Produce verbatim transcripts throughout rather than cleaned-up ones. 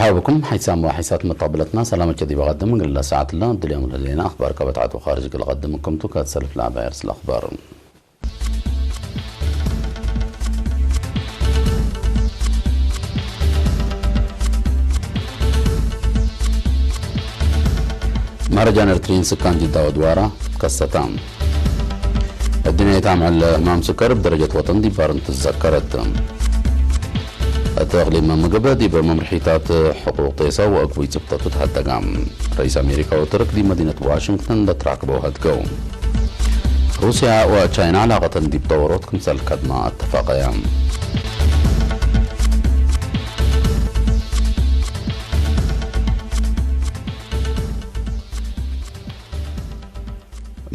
አብኩም ሐይሳም ወሐይሳት መታብለትና ሰላመቸ ዲብ አቀድም እግል ለሰዓት እለ እድልዮም ለህሌነ አክባር ከበትዓት ወካርጅ እግል አቀድም ክምቱ ከትሰልፍ ለአባይ አርስ ለአክባር። መህረጃን ኤርትሪን ስካን ጅዳ ወድዋራ ከሰታ። እድንያይት አምዕል ህማም ስከር እብ ደረጀት ወጠን ዲብ ባርን ትዘከረት። እት እቅሊም ምግብ ዲብ መምርሒታት ሕቁቅ ጤሰ ወእግቡይ ጽብጠቱ ተሀደጋ። ረኢስ አሜሪካ ወትርክ ዲብ መዲነት ዋሽንግተን ለትራክበው ሀድገው። ሩስያ ወቻይና ዐላቀተን ዲብ ጠወሮት ክምሰል ከድማ አተፋቀያ።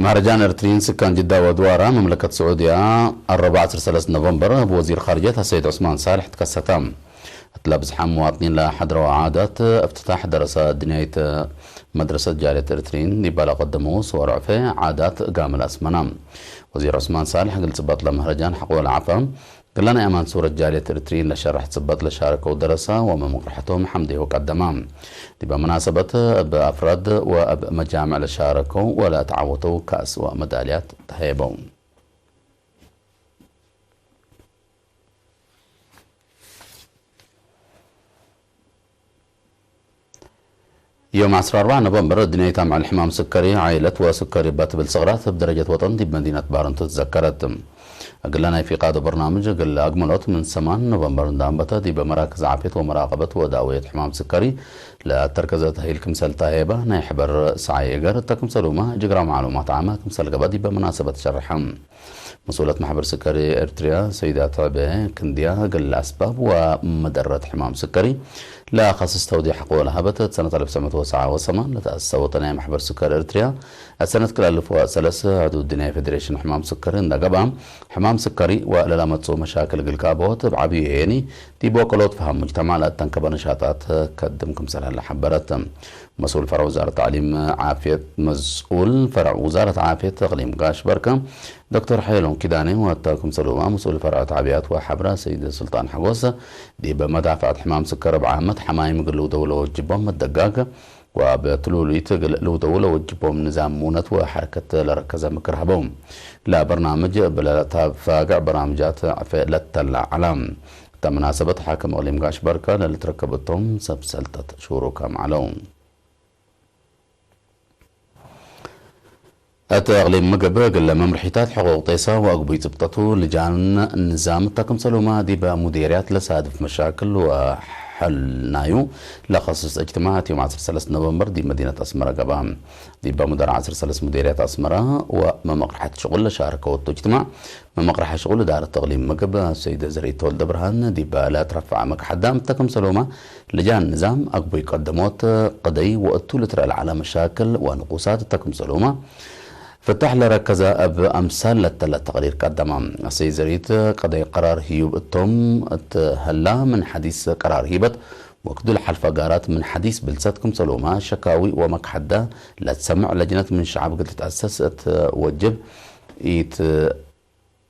መህረጃን ኤርትሪን ስካን ጅዳ ወድዋራ መምለከት ስዑድያ፣ አረብዓ ዐስር ሰለስ ኖቨምበር፣ እብ ወዚር ካርጀት አሰይድ ዑስማን ሳልሕ ትከሰተ። እትለ ብዝሓም ሙዋጥኒን ለሐድረው ዓዳት እፍትታሕ ደረሰ እድንያይት መድረሰት ጃልየት ኤርትሪን ዲባ ለቀደመው ስወር ዕፌ ዓዳት ጋምል አስመና። ወዚር ዑስማን ሳልሕ እግል ጽበጥ ለመህረጃን ሐቆ ለዐፈ፣ እግለ ናይ አማን ሱረት ጃልየት ኤርትሪን ለሸርሕ ጽበጥ ለሻረከው ደረሰ ወመመቅርሐቶም ሐምዴሁ ቀደማ። ዲበ መናሰበት እብ አፍራድ ወእብ መጃምዕ ለሻረከው ወለአትዓወተው ካእስ ወመዳልያት ተሀየበው። ዮም ዐስር ወአርበዕ ኖቨምበር፣ እድንያይት አምዕል ሕማም ስከሪ፣ ዓይለት ወስከሪ እበ ትብል ሰቅራት እብ ደረጀት ወጠን ዲብ መዲነት ባርንቱ ትዘከረት። እግለ ናይ ፊቃዶ በርናምጅ እግል አግመሎት ምን ሰማን ኖቨምበር እንዳንበተ ዲብ መራክዝ ዓፍየት ወመራቀበት ወዳውየት ሕማም ስከሪ ለአተርከዘ ተህይል ክምሰል ተሀየበ ናይ ሕበር ሰዓይ እገር እተ ክምሰሉመ ጅግራ መዕሉማት ዓመ ክምሰል ገብአ ዲብ መናሰበት ሸርሐ። መስኡለት መሕበር ስከሪ ኤርትርያ ሰይዳ ትዕቤ ክንድያ፣ እግል አስባብ ወመደረት ሕማም ስከሪ ለአከስስ ተውዴሕ ሐቆ ለሀበት፣ እት ሰነት አልፍ ተሰዕ ምእት ወሰብዓ ወሰማን ለተአሰሰ ወጠንያይ መሕበር ስከሪ ኤርትርያ፣ እት ሰነት ክልኤ አልፍ ወሰለስ ሕዱድ ድንያይ ፌዴሬሽን ሕማም ስከሪ እንደ ገብአ፣ ሕማም ስከሪ ወለለመጽኡ መሻክል እግል ቃበወት እብ ዐቢዩ ሄኒ፣ ዲብ ወቀሎት ፈሀም ሙጅተማዕ ለአተንከበ ነሻጣት ከድም ክምሰል ሀለ ሐበረት። መስኡል ፈርዕ ውዛረት ተዕሊም ዓፍየት፣ መስኡል ፈርዕ ውዛረት ዓፍየት እቅሊም ጋሽ በርከ ዶክተር ሐየሎም ኪዳኔ ወእተ ክምሰሉመ መስኡል ፈርዕ ተዕቢያት ወሐብረ ሰይድ ሱልጣን ሐጎስ፣ ዲብ መዳፍዐት ሕማም ስከር እብ ዓመት ሐማይም እግል ልውደው ለወጅቦም መደጋግ ወእብ ትሉሉይት እግል ልውደው ለወጅቦም ንዛም ሙነት ወሐረከት ለረከዘ ምክር ሀበው። ለበርናምጅ እብ ለለታፋግዕ በርናምጃት ዕፌ ለተላ ዐላ። እተ መናሰበት ሓክም እቅሊም ጋሽ በርከ ለልትረከብ እቶም ሰብ ሰልጠት ሹሩካም ዐለው። እት እቅሊም ምግብ እግለ መምርሒታት ሕቁቅ ጤሰ ወአግቡይ ጽብጠቱ ልጃን ንዛም እተ ክምሰሉመ ዲበ ሙዴርያት ለሳድፍ መሻክል ወሐል ናዩ ለከስስ እጅትማዕ እት ዮም ዐስር ሰለስ ኖቨምበር ዲብ መዲነት አስመረ ገብአ። ዲበ ሙደር ዐስር ሰለስ ሙዴርያት አስመረ ወመመቅርሐት ሽቁል ለሻርከ ወቱ እጅትማዕ መመቅርሐ ሽቁል እዳረት እቅሊም ምግብ ሰይድ ዘርኢት ተወልደ ብርሃን ዲበ ለትረፈዐ መክሐዳም እተ ክምሰሉመ ልጃን ንዛም አግቡይ ቀደሞት ቅደይ ወእቱ ልትረአ ለዐለ መሻክል ወንቁሳት እተ ክምሰሉመ ፍታሕ ለረከዘ እብ አምሳል ለተለ ተቅሪር ቀደመ። አሰይ ዘሪት ቀደይ ቀራር ህዩብ እቶም እት ህላ ምን ሐዲስ ቀራር ሂበት ወክዱ ለሐልፈ ጋራት ምን ሐዲስ ብልሰት ክምሰሉመ ሸካዊ ወመክሐደ ለትሰምዕ ለጅነት ምን ሸዐብ እግል ትትአሰስ እት ወጅብ ኢት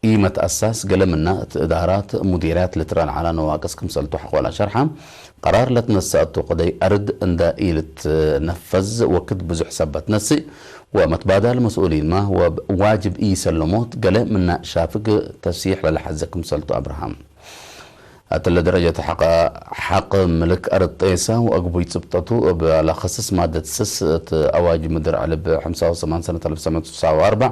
ኢመትአሳስ ገሌ ምነ እት እዳራት፣ ሙዲርያት ልትረአን ዐለ ነዋቅስ ክምሰልቱ ሐቆለ ሸርሐ። ቀራር ለትነሰአቱ ቅደይ አርድ እንደ ኢልትነፈዝ ወክድ ብዙሕ ሰበት ነስእ ወመትባዳል መስኡሊንመ ወብ ዋጅብ ኢሰለሞት ገሌ ምነ ሻፍግ ተስይሕ ለለሐዜ ክምሰልቱ አብርሃም። እትለ ደረጀት ሐቀ ሐቅ ምልክ አርድ ጤሰ ወአግቡይ ጽብጠቱ እብ ለከስስ ማደት ስስ እት አዋጅ ምድር ዕልብ ሐምሳ ወሰማን ሰነት አልፍ ወትሰዕ ምእት ወትስዓ ወአርበዕ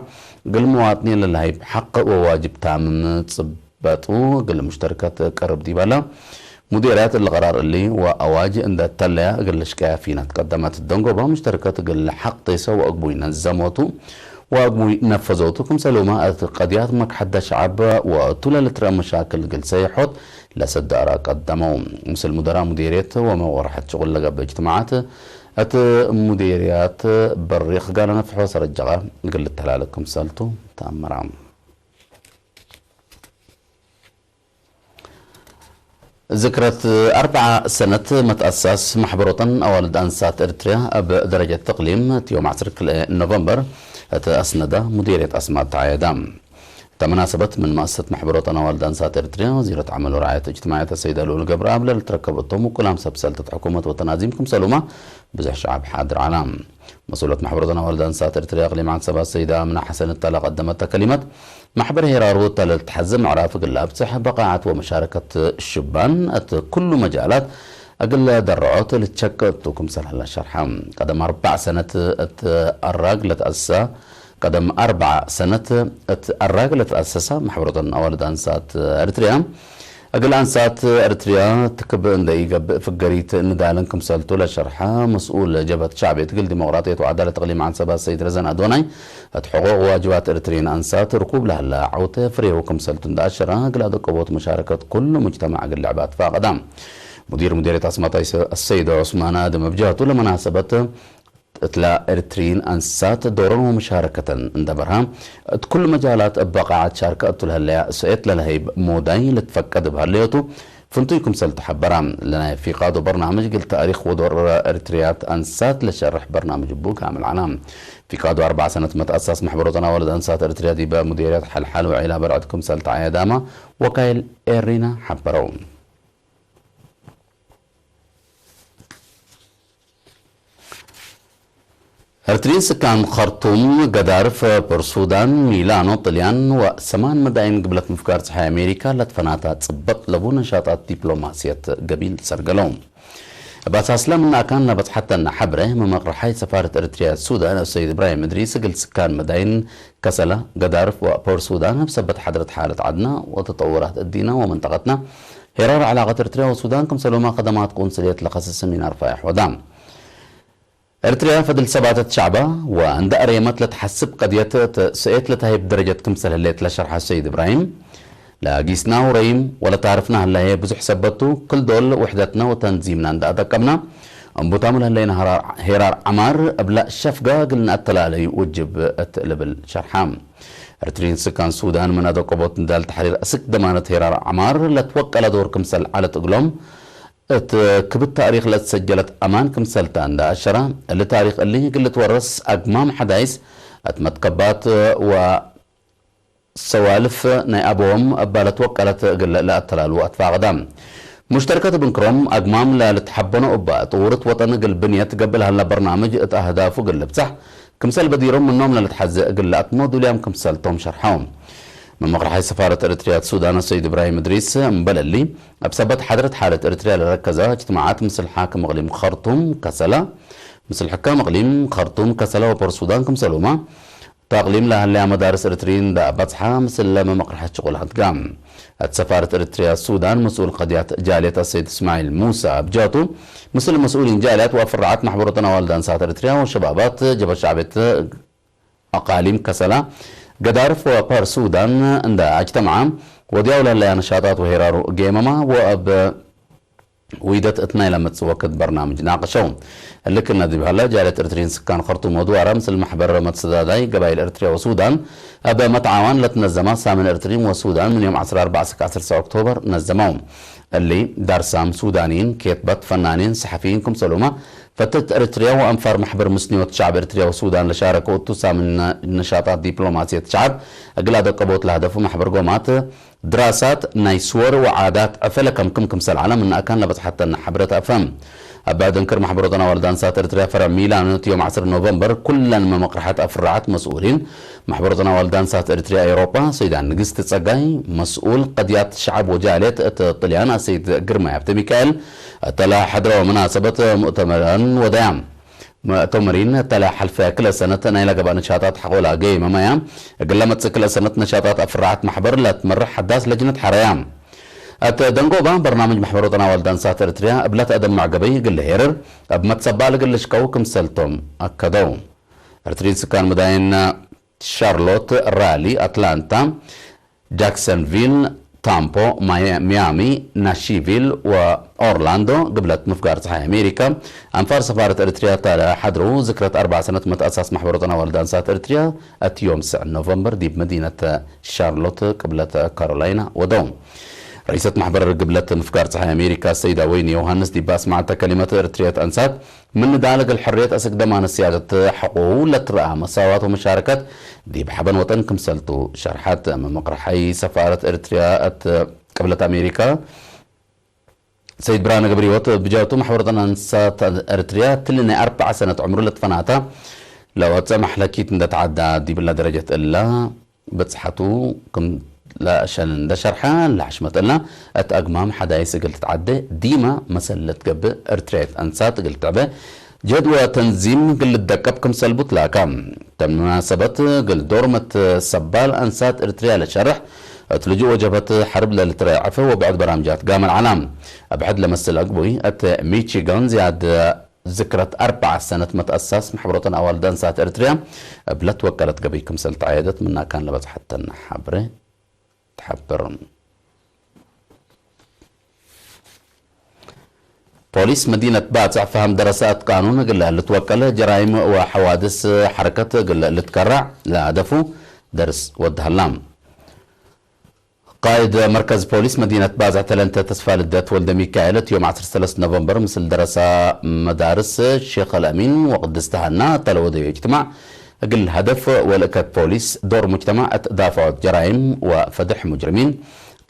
እግል መዋጥኒን ለለሀይብ ሐቅ ወዋጅብ ታምም ጽበጡ እግል ሙሽተርከት ቀርብ ዲበለ ሙዲርያት እሊ ቀራር እሊ ወአዋጅ እንደ ተለያ እግል ልሽቀያ ፊነት ቀደመት። ደንጎበ ሙሽተርከት እግል ሐቅ ጤሰ ወአግቡይ ነዘሞቱ ወአግቡይ ነፈዞቱ ክምሰልሁመ እት ቀድያት መክሐደ ሸዐብ ወእቱ ለልትረአ መሻክል እግል ሰይሖት ለሰደአረ ቀደመው። ምስል ሙደራ ሙዲርየት ወመወርሐት ሽቁል ለገብእ እጅትማዓት እት ሙዲርያት በሪክ ጋለ ነፍሖ ሰረጀቀ እግል ልተላለ ክምሰልቱ ተአመረ። ዝክረት አርበዓ ሰነት መትአሳስ ማሕበር ወጠን አዋልድ አንሳት ኤርትርያ እብ ደረጀት እቅሊም እት ዮም ዐስር ክልኤ ኖቨምበር እት አስነዳ ሙዲርየት አስማጥ ተዓየዳ። እተ መናሰበት ምን መአሰሰት መሕበሮተን አዋልድ አንሳት ኤርትርያ፣ ወዚረት ዐመል ወረዓየት እጅትማዕየት አሰይደ ልኡል ገብረአብ ለልትረከብ እቶም ውቁላም ሰብ ሰልጠት ሕኩመት ወተናዚም ክምሰሉመ ብዙሕ ሸዐብ ሓድር ዐላ። መስኡለት መሕበሮተን አዋልድ አንሳት ኤርትርያ እቅሊም ዐንሰብ አሰይደ አምነ ሐሰን እተ ለቀደመተ ከሊመት፣ መሕበር ሄራሩ እተ ለልትሐዜ ምዕራፍ እግል ለአብጽሕ በቃዐት ወመሻረከት ሽባን እት ኩሉ መጃላት እግል ደረዖት ልትሸቅጥ ቱ ክምሰል ሀላ ሸርሐ። ቀደም አርበዕ ሰነት እት አራግ ለተአሰሰ፣ ቀደም አርበዕ ሰነት እት አራግ ለተአሰሰ መሕበሮተን አዋልድ አንሳት ኤርትርያ፣ እግል አንሳት ኤርትርያ ትክብ እንደ ኢገብእ ፍገሪት ንዳልን ክምሰልቱ ለሸርሐ መስኡል ጀብሀት ሸዕብየት እግል ዲሞቅራጥየት ወዐዳለት እቅሊም ዐንሰብ አሰይድ ረዘን አዶናይ፣ እት ሕቁቅ ወዋጅባት ኤርትርይን አንሳት ርኩብ ለሀለ ዐውተ ፍሬሁ ክምሰልቱ እንደ አሸረ፣ እግል አደቀቦት መሻረከት ኩሉ ሙጅተማዕ እግል ልዕብ አትፋቀዳ። ሙዲር ሙዲርየት አስማት አሰይድ ዑስማን አደም እብ ጀህቱ ለመናሰበት እትላ ኤርትርይን አንሳት ዶረን ወመሻረከተን እንደ በርሀ፣ እት ኩሉ መጃላት እበ ቃዐት ሻርከ እቱ ለህለያ ሰኤት ለለሀይብ ሞዳይ ልትፈቀድ እብ ሀለዮቱ ፍንቱይ ክምሰልቱ ሐበራ። ለናይ ፊቃዶ በርናምጅ እግል ታእሪክ ወዶር ኤርትርያት አንሳት ለሸርሕ በርናምጅ እቡ ካምል ዐላ። ፊቃዶ አርበዕ ሰነት መትአሳስ መሕበሮተን አዋልድ አንሳት ኤርትርያ ዲበ ሙዲርየት ሐልሓል ወዒላ በርዕድ ክምሰል ተዐየዳመ ወካይል ኤሪና ሐበረው። ኤርትርይን ስካን ከርቱም፣ ገዳርፍ ፖርት ሱዳን፣ ሚላኖ ጥልያን ወሰማን መዳይን ግብለት ምፍጋር ጸሓይ አሜሪካ ለትፈናታ ጽበጥ ለቡ ነሻጣት ዲፕሎማስየት ገቢል ሰርገለው። እብ አሳስለ ምን አካን ለበጽሐተነ ሐብረ፣ መመቅረሓይ ሰፋረት ኤርትርያ ሱዳን አሰይድ እብራሂም እድሪስ እግል ስካን መዳይን ከሰላ፣ ገዳርፍ ወፖርት ሱዳን እብ ሰበት ሐድረት ሓለት ዐድነ ወተጠውራት እዲነ ወመንጠቀትነ፣ ሄራር ዐላቀት ኤርትርያ ወሱዳን ክምሰልሁመ ከደማት ቆንስልየት ለከስስ ሚናር ፋይሕ ወዳ። ኤርትርያ ፈድል ሰባተት ሸዕባ ወእንደ አሬመት ለትሐስብ ቀድየት እት ሰኤት ለተሀይብ ደረጀት ክምሰል ህሌት ለሸርሐ ሰይድ እብራሂም፣ ለጊስና ወረይም ወለታርፍና ህለ ህዬ ብዙሕ ሰበት ቱ፣ ክል ዶል ውሕደትነ ወተንዚምነ እንደ አጠቀምነ፣ እምቡታሙ ለህለይነ ሄራር ዐማር እብለ ሸፍገ እግል ነአተላለዩ ውጅብ እት ልብል ሸርሐ። ኤርትርይን ስካን ሱዳን ምን አደቀቦት ንዳል ተሕሪር አስክ ደማነት ሄራር ዐማር ለትወቀለ ዶር ክምሰል ዐለት እግሎም፣ እት ክብድ ታእሪክ ለትሰጀለት አማን ክምሰልታ እንደ አሸረ፣ እሊ ታእሪክ እሊ እግል ልትወረስ አግማም ሐዳይስ እት መትከባት ወ ሰዋልፍ ናይ አበዎም እባ ለትወቀለት እግል ለአተላሉ አትፋቅዳ። ሙሽተርከት እብ እንክሮም፣ አግማም ለልትሐበኖ እባ ጥውርት ወጠን እግል ብንየት ገብእ ለሀላ በርናምጅ እት አህዳፉ እግል ልብጸሕ ክምሰል በዲሮም፣ ምኖም ለልትሐዜ እግል ለአትሞ ዱልያም ክምሰልቶም ሸርሐው። መመቅረሓይ ሰፋረት ኤረትርያ እት ሱዳን አሰይድ እብራሂም እድሪስ፣ እምበል እሊ፣ እብ ሰበት ሓድረት ሓለት ኤረትርያ ለረከዘ እጅትማዓት ምስል ሓክም እቅሊም ከርቱም ከሰለ፣ ምስል ሕካም እቅሊም ከርቱም ከሰለ ወፖርት ሱዳን ክምሰልሁመ፣ እት አቅሊም ለሀለያ መዳርስ ኤረትርይን እንዳ በጽሐ ምስል መመቅርሐት ሽቁላት ጋም። እት ሰፋረት ኤረትርያ ሱዳን መስኡል ቀድያት ጃልየት አሰይድ እስማዒል ሙሳ እብ ጀህቱ፣ ምስል መስኡሊን ጃልያት ወአፍራዓት መሕበሮተን አዋልድ አንሳት ኤረትርያ ወሸባባት ጀብሀት ሸዕብየት አቃሊም ከሰላ፣ ገዳርፍ ወፖርት ሱዳን እንዳ አጅተምዐ፣ ወድያው ለሀለያ ነሻጣት ወሄራሩ ጌመማ ወእብ ዊደት እት ናይለ መጽእ ወክድ በርናምጅ ናቅሸው። እሊ ክእነ ዲብ ሀለ፣ ጃልየት ኤረትርይን ስካን ከርቱም ወድዋረ ምስል መሕበር መትሰዳዳይ ገባይል ኤረትርያ ወሱዳን እብ መትዓዋን ለትነዘመ ሳምን ኤረትርይን ወሱዳን ምን ዮም ዐስር አርበዕ እስክ ዐስር ኦክቶበር ነዘመው። እሊ፣ ዳርሳም ሱዳንይን፣ ኬትበት፣ ፈናኒን፣ ሰሐፊይን ክምሰልሁመ፣ ፈተት ኤረትርያ ወአንፋር መሕበር ምስንዮት ሸዕብ ኤረትርያ ወሱዳን ለሻረከው እቱ ሳምን ነሻጣት ዲፕሎማስየት ሸዕብ እግል አደቀቦት ለሀደፉ መሕበር ጎማት፣ ድራሳት ናይ ስወር ወዓዳት ዕፈ ለከምክም ክምሰል ዐለ፣ ምነ አካን ለበጽሐተነ ሐብረት አፈም። እብ ብዕድ እንክር፣ መሕበሮተን አዋልድ አንሳት ኤረትርያ ፈርዕ ሚላን እት ዮም ዐስር ኖቨምበር፣ ኩለን መመቅርሐት አፍራዓት መስኡሊን መሕበሮተን አዋልድ አንሳት ኤረትርያ ኤውሮጳ፣ ሰይዳን ንግስት ጸጋይ፣ መስኡል ቀድያት ሸዐብ ወጃልየት እት ጥልያን አሰይድ ግርማይ ሀብተሚካኤል፣ እተ ለሐድረወ መናሰበት ሙእተመረን ወደያም። ሙእተመሪን እተ ለሐልፈ ክልኤ ሰነት ናይለ ገብአ ነሻጣት ሐቆላ ገይመመያ፣ እግል ለመጽእ ክልኤ ሰነት ነሻጣት አፍራዐት መሕበር ለትመርሕ ሐዳስ ለጅነት ሐረያ። እት ደንጎባ በርናምጅ መሕበር ወጠን አዋልድ አንሳት ኤረትርያ እብለ ተአደምዕ ገበይ እግል ልሄርር፣ እብ መትሰባል እግል ልሽቀው ክምሰልቶም አከደው። ኤረትርይን ስካን መዳይን ሻርሎት፣ ራሊ፣ አትላንታ፣ ጃክሰንቪል፣ ታምፖ፣ ማያ-፣ ሚያሚ፣ ናሺቪል ወኦርላንዶ፣ ግብለት ምፍጋር ጸሓይ አሜሪካ፣ አንፋር ሰፋረት ኤረትርያ እተ ለሐድሩ ዝክረት አርበዕ ሰነት መትአሳስ መሕበር ወጠን አዋልድ አንሳት ኤረትርያ እት ዮም ስዕ ኖቨምበር ዲብ መዲነት ሻርሎት ቅብለት ካሮላይና ወደው። ረኢሰት ማሕበር ግብለት ምፍጋር ጸሓይ አሜሪካ ሰይዳ ወይኒ ዮሃንስ ዲብ አስመዐተ ከሊመት፣ ኤርትርየት አንሳት ምን ንዳል እግል ሕርየት አስክ ደማን ስያደት ሐቆሁ ለትረአ መሳዋት ወመሻረከት ዲብ ሐበን ወጠን ክምሰልቱ ሸርሐት። መመቅረሐይ ሰፋረት ኤርትርያ እት ቅብለት አሜሪካ ሰይድ ብርሃነ ገብረሕይወት ብጃቱ፣ ማሕበረተን አንሳት ኤርትርያ እትሊ ናይ አርበዕ ሰነት ዕምሩ ለትፈናተ ለወጸ መሕለኪት እንደ ተዐዳ ዲብላ ደረጀት እላ በጽሐቱ ክም ለአሸን እንደ ሸርሐ፣ ለሐሽመት እላ እት አግማም ሐዳይስ እግል ትትዐደ፣ ዲመ መሰል ለትገብእ ኤርትርያይት አንሳት እግል ትዕበ ጀድወ ተንዚም እግል ልትደቀብ ክምሰል ቡ ትላካ። ተምናሰበት እግል ዶር መትሰባል አንሳት ኤርትርያ ለሸርሕ፣ እት ልጁእ ወጀብሀት ሐርብ ለልትረዔ ዕፈ ወብዕድ በራምጃት ጋመል ዐላ። እብ ሐድ ለመስል አግቡይ፣ እት ሚቺጋን ዝያድ ዝክረት አርበዕ ሰነት መትአሳስ መሕበሮተን አዋልድ አንሳት ኤርትርያ እብ ለትወቀለት ገቢይ ክምሰል ተዐየደት ምናካን ለበጽሐተን ሐብሬ ተሐብር። ፖሊስ መዲነት ባጽዕ ፈሀም ደረሰ እት ቃኑን እግል ልትወቀል ጀራይም ወሐዋድስ ሐረከት እግል ልትከረዕ ለሀደፉ ደርስ ወድ ሀላ። ቃይድ መርከዝ ፖሊስ መዲነት ባጽዕ ተለንተ ተስፋ ልደት ወልደ ሚካኤል እት ዮም ዐስር ሰለስት ኖቨምበር ምስል ደረሳ መዳርስ ሼኽ አልአሚን ወቅድስት ሀና እተ ለወደዩ እጅትማዕ እግል ሀደፍ ወልእከት ፖሊስ ዶር ሙጅተማዕ እት ዳፍዖት ጀራይም ወፈድሕ ሙጅርሚን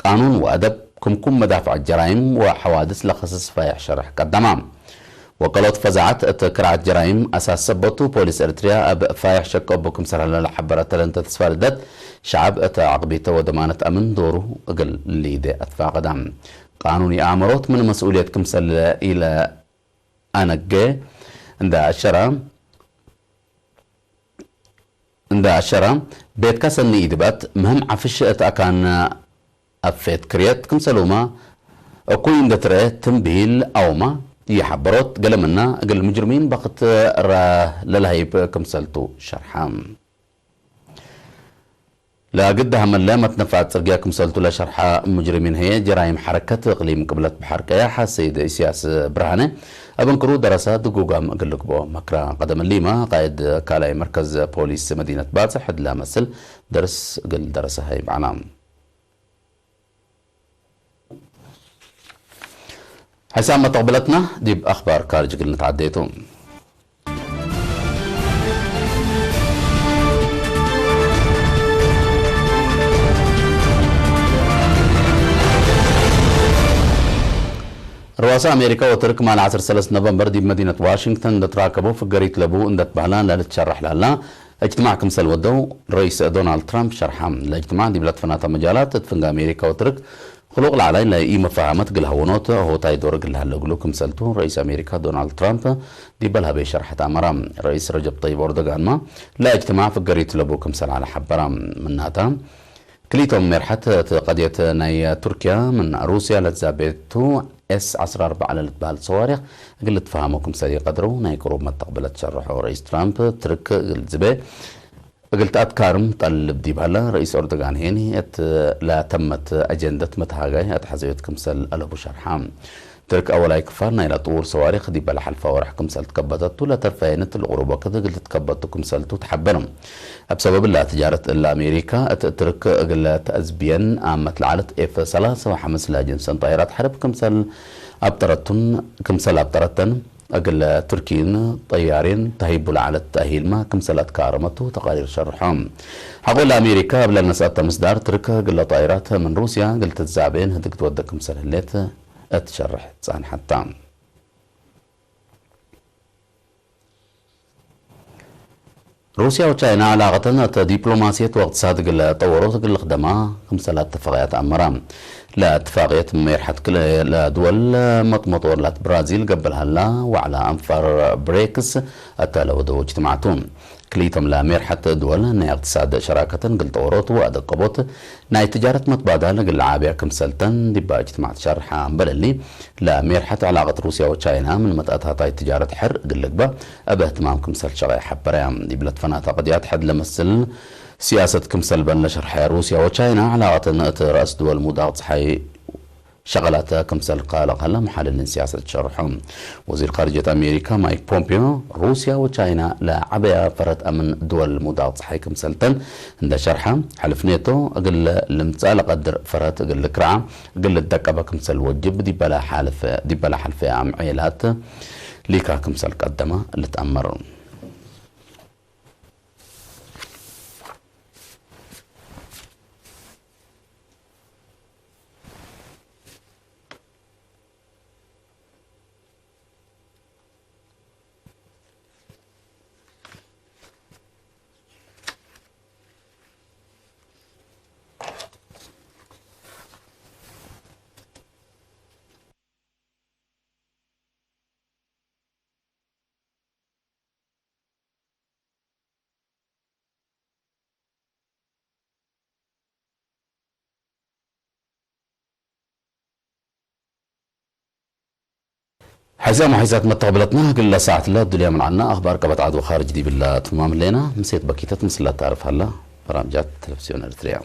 ቃኑን ወአደብ ክምኩም መዳፍዐት ጀራይም ወሐዋድስ ለከሰስ ፋይሕ ሸርሕ ቀደማ። ወቀሎት ፈዛዐት እት ክርዓት ጀራይም አሳስ ሰበቱ፣ ፖሊስ ኤርትርያ እብ ፋይሕ ሸክ እቡ ክምሰል ሀለ ለሐበረ ተለንተ ተስፋ ልደት፣ ሸዐብ እት ዐቅቢተ ወደማነት አምን ዶሩ እግል ሊዴ አትፋቀደ። ቃኑን ይአመሮት ምን መስኡልየት ክምሰል ኢለአነጌ እንደ አሸረ፣ እንደ አሸረ፣ ቤትካ ሰኒ ኢድበጥ፣ ምህም ዐፍሽ እት አካን አፌት ክርየት ክምሰሉመ እኩይ እንደ ትረኤ ትም ብሂል አውመ ይሐበሮት፣ ገሌ ምና እግል ሙጅርሚን በክት ረ-፣ ለለሀይብ ክምሰልቱ ሸርሐ። ለግድ ሀመለ መትነፋት ጽርግያ ክምሰልቱ ለሸርሐ ሙጅርሚን ህዬ፣ ጀራይም ሐረከት እቅሊም ቅብለት በሐር ቀያሕ ሰይድ እስያስ ብርሃነ እብ እንክሩ ደረሰ ድጉጋም እግል ልግብኦ መክረ። ቀደም እሊመ ቃይድ ካልኣይ መርከዝ ፖሊስ መዲነት ባጽዕ ሕድ ለመስል ደርስ እግል ደረሰ ሀይብ ዐላ። ሕሳብ መተቅብለትና ዲብ አክባር ካርጅ እግል ንትዓዴ ቱ። ርዋሰ አሜሪካ ወትርክ ማል ዐስር ሰለስት ኖቨምበር ዲብ መዲነት ዋሽንግተን እንደ ትራከበው ፍገሪት ለቡ እንደ ትበህላ ለልትሸረሕ ላላ እጅትማዕ ክምሰል ወደው ረኢስ ዶናልድ ትራምፕ ሸርሐ። ለእጅትማዕ ዲብ ለትፈናተ መጃላት እት ፍንግ አሜሪካ ወትርክ ክሉቅ ለዐላይ ለኢመፋሃመት እግል ሀወኖት ሆታይ ዶር እግል ለሀለ እግሉ ክምሰልቱ ረኢስ አሜሪካ ዶናልድ ትራምፕ ዲበ ለሀቤ ሸርሐት አመረ። ረኢስ ረጀብ ጠይብ ኦርዶጋንመ ለእጅትማዕ ፍገሪት ለቡ ክምሰል ዐለ ሐበረ። ምናተ ክልኢቶም ሜርሐት እት ቀድየት ናይ ቱርክያ ምን ሩስያ ለትዛቤ ቱ ኤስ ዐስር አርበዕ ለልትበህል ሰዋሪክ እግል ልትፈሀሞ ክምሰል ኢቀድረው ናይ ቅሩብ መተቅብለት ሸርሖ። ረኢስ ትራምፕ ትርክ እግል ዝቤ እግል ተአትካርም ጠልብ ዲብ ሀለ፣ ረኢስ ኦርዶጋን ሄኒ እት ለተመት አጀንደት መትሃጋይ አትሐዘዮት ክምሰል አለቡ ሸርሐ። ትርክ አወላይ ክፋል ናይላ ጥዉር ሰዋሪክ ዲበ ለሐልፈ ወርሕ ክምሰል ትከበተቱ ለተርፈየነት ለቅሩብ ወክድ እግል ትትከበቱ ክምሰልቱ ተሐበረ። እብ ሰበብ እላ ትጃረት እለ አሜሪካ እት ትርክ እግለ ተአዝብየን አመት ለዐለት ኤፍ ሰላሰ ወሐምስ ለጅንሰን ጣይራት ሐርብ ክምሰል አብጠረቱን፣ ክምሰል አብጠረተን እግለ ቱርኪን ጠያሬን ተህይቡ ለዐለት ተእሂልመ ክምሰል አትካረመቱ ተቃሪር ሸርሖ። ሐቆ ለአሜሪካ እብለ ነስአተ ምስዳር ትርክ እግለ ጣይራት ምን ሩስያ እግል ትትዛቤ ንህድግ ትወዴ ክምሰል ህሌት እት ሸርሕ ጸንሐታ። ሩስያ ወቻይና ዐላቀተን እት ዲፕሎማስየት ወእቅትሳድ እግል ጠወሮት እግል ልክደማ ክምሰል አተፋቅያት አመራ። ለአትፋቅየት ሜርሐት ክልኤ ለድወል መጥመጦ ላት ብራዚል ገብእ ለሀላ ወዐለ አንፋር ብሬክስ እተ ለወደው እጅትማዕቱ። ክልኢቶም ለሜርሐት ድወል ናይ እቅትሳድ ሸራከተን እግል ጠወሮት ወአደቀቦት ናይ ትጃረት መትባዳል እግል ለዓብያ ክምሰልተን ዲባ እጅትማዕ ትሸርሐ። እምበል እሊ፣ ለሜርሐት ዕላቀት ሩስያ ወቻይና ምን መትአታታይ ትጃረት ሕር እግል ልግበእ እብ እህትማም ክምሰል ሸቄ ሐበረ። ዲብ ለትፈናተ ቅድያት ሕድ ለመስል ሲያሰት ክምሰል በን ለሸርሐ ሩስያ ወቻይና፣ ዕላቀተን እት ረአስ ድወል ሙዳቅ ጸሓይ ሸቀላተ ክምሰል ካልቅ ሀለ መሓልልን ሲያሰት ሸርሖ። ወዚር ካርጀት አሜሪካ ማይክ ፖምፒዮ፣ ሩስያ ወቻይና ለዐበያ ፈረት አምን ድወል ሙዳቅ ጸሓይ ክምሰልተን እንደ ሸርሐ፣ ሐልፍ ኔቶ እግል ልምጸእ ለቀድር ፈረት እግል ልክርዓ እግል ልደቀበ ክምሰል ወጅብ ዲበለ ሐልፍ፣ ዲበለ ሐልፈ አምዔላት ሊካ ክምሰል ቀደመ ልትአመር። ሐዚያም ወሐይሳት መተቅብለትና እግለ ሰዓትለ ዱልያ ምን ዐና አኽባር ቀበት ዐድ ወኻርጅ ዲብለ ትማም ህሌና። ምሴት በኪተት ምስለ ታርፍ ሀላ። በራምጃት ቴሌቪዝዮን ኤርትርያ።